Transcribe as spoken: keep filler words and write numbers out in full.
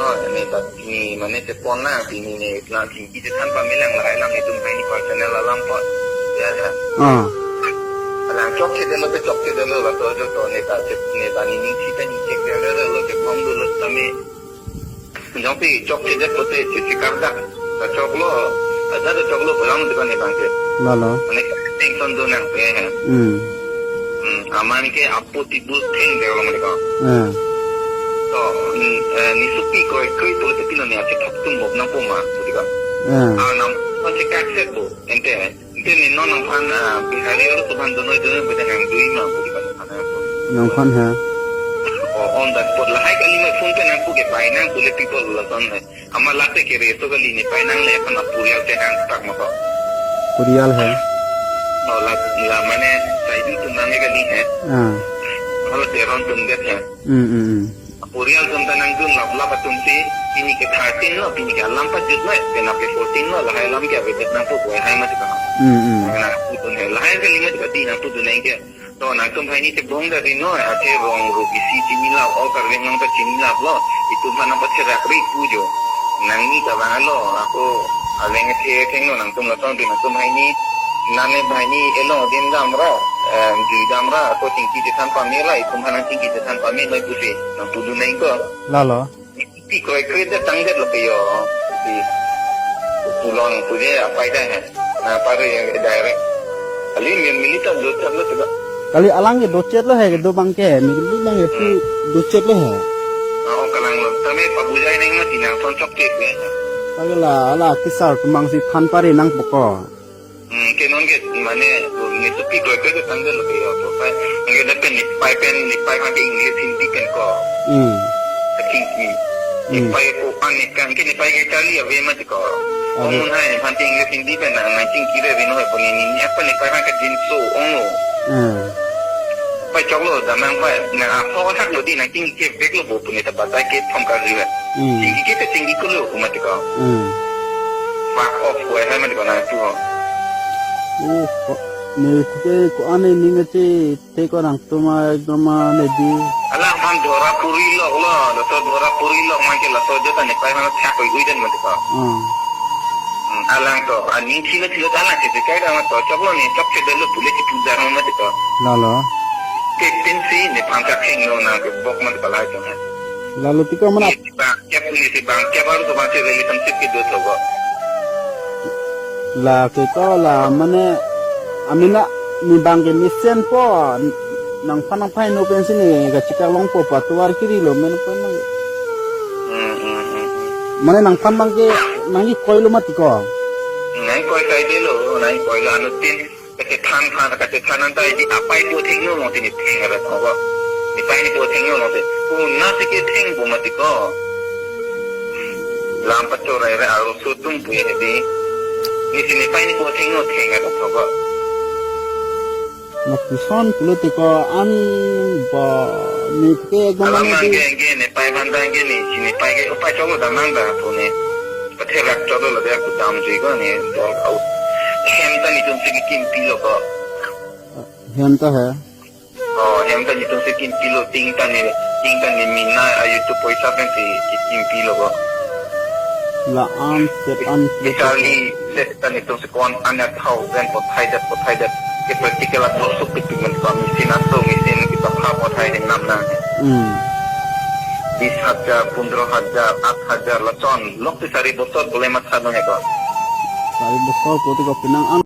Ne ta pini mane chepon na pini ne lang chingki chethan pame lang lahai alam netum hai ni personal alam po. Ya ta. Ah. Alang chokchedetlo te chokchedetlo la to jo to ne ta che ne ta ni ning si ta ni chekdetlo chepon dolo tame. Jongsi chokchedet pote che chekardak ta choklo. Ada ta choklo pulang de kan ne bang che. Lalo. Mane tension do nang pe. Hmm. Hmm. Aman ke apo tibus theng de lo mane ko. Hmm. To, mm, eh, ne supi kroikre pulote pilo ne achethap tum bok nangpo ma, pudi ko. Hmm. Arnam pon che kakset bo, ente, ente ne non nangphan, ah, Bihari atum aphan donoi donoi beda nangdui ma, pudi ko nangphan. Nangphan ha. O, on the spot lahai kali ma phone pe nangpu ke pai nang pule people lason hai. Ama late ke reso kali ne pai nang le aphan apurial te nang tak ma ko. Purial hai. O, la, la mane sai di tum nang kali hai. Ah. Hala teron tum det hai. Hmm, hmm, hmm. Purial atum ta nangdun laplap atum si, pini ke thirteen lo, pini ke alam pajut lo, penap ke fourteen lo, lahai alam ke avedet nangpo pu hai mati ko. Hmm, hmm. Nangpudun hai, lahai kali mati ko di nangpudun hai ke. To nangtum hai ni chebong da ri noi, athe rong rup isi chini lap, all Karbi Anglong ta chini laplo, itum aphan nangpatherak ri pu jo. Nangni ta bang lo, ako aleng athe thengno nangtum lason ri nangtum hai ni, nane hai ni elong din dam ra, eh, jui dam ra, ako chingki chethan pame ra, itum aphan nang chingki chethan pame noi pusi, nangpudun hai ko. Lalo. Pi kroikre det tangdetlo ke yo. Pi pulang puje apai dah hai. Na pare yang direct. Kali min milita do chat lo juga. Kali alang ke dochet lo hai, do bang ke, mili bang ke pu dochet lo hai. Oh, kalang lo. Tame pabujai neng mati nangson chokche ke. Kali la, ala kisar tumang si than pare nangpo ko. Hmm, ke non ke mane ne supi kroikre ke tangdetlo ke yo to. Pai, nge da pen ne pai pen ne pai pen ke English Hindi pen ko. Hmm. Aking ki. Ne Hmm. pai ko an ne kan ke ne pai ke charli ave mati ko. Ave. Omun hai pen ke English Hindi pen nang nang chingki re vino hai puni ne ne pen ne pai pen ke jinso ong lo. Hmm. Pai choklo damnang pai nang aso thak lo di nang chingki ke vek lo bo puni ta batai ke thom ka river. Hmm. Chingki ke te chingki ko lo pu mati ko. Hmm. Fuck off ko hai mati ko nang tu ho. Oh, ko, ne ke ko ane ning ate te ko nangtum ekdom ane di. Alangphan dora puri lok lo, laso dora puri lok man ke laso jota ne pai man thak oi oi den mati ko. Hmm. Hmm, alang to, aning thilo thilo ta alang ke kai dam to, choklo ne chokchedetlo pule chipu jar mati ko. Lalo. Te tin si nephan ka thengno nang ke bok mati ko lahai to hai. Lalo tiko mana Bang, kep ni si bang, kep aru to bang si relationship kedo to ko. La ke ko la mane amina ne bang ke mesen po nangphan nangphan no pensi ne kachikak longpo pa tovar kiri lo men po nang. Hmm, hmm, hmm, hmm. Mane nangphan bang ke nangkekoi lo mati ko. Nangkekoi kaidetlo, nangkekoi lo anuttin. Kachethan phan, kachethan anta isi apai pu thengno lo tini theng ra thong ko. Nepai ni pu thengno lo te. Pu na si ke theng pu mati ko. Lam pachorai ra arloso atum pu ya di. Ne si nepai ni pu thengno theng ra thong ko. Na kison pulote ko an ba ne ke ekdom Alam mane di. Angke angke nepai aphan ta angke ne si nepai ke upai choklo damnang ta pu ne. Patherak choklo ladak kedam si ko ne dol out. Hem ta netum si kimpi lo ko. Hem ta hai. Oh, hem ta netum si kimpi lo ting ta ne, ting ta ne mina ayu tu poisa pen si kimpi lo ko. La an set an Bisali set ta netum si kon an ya thau pen pothai det pothai det. Ke practical a bosuk pitu men ko machine aso machine kita pha pothai hen nam na. Hmm. Bis hajar, pundro hajar, at hajar lason. Lok ti sari bosor boleh matha dong ya ko. Sari bosor pulote ko penang an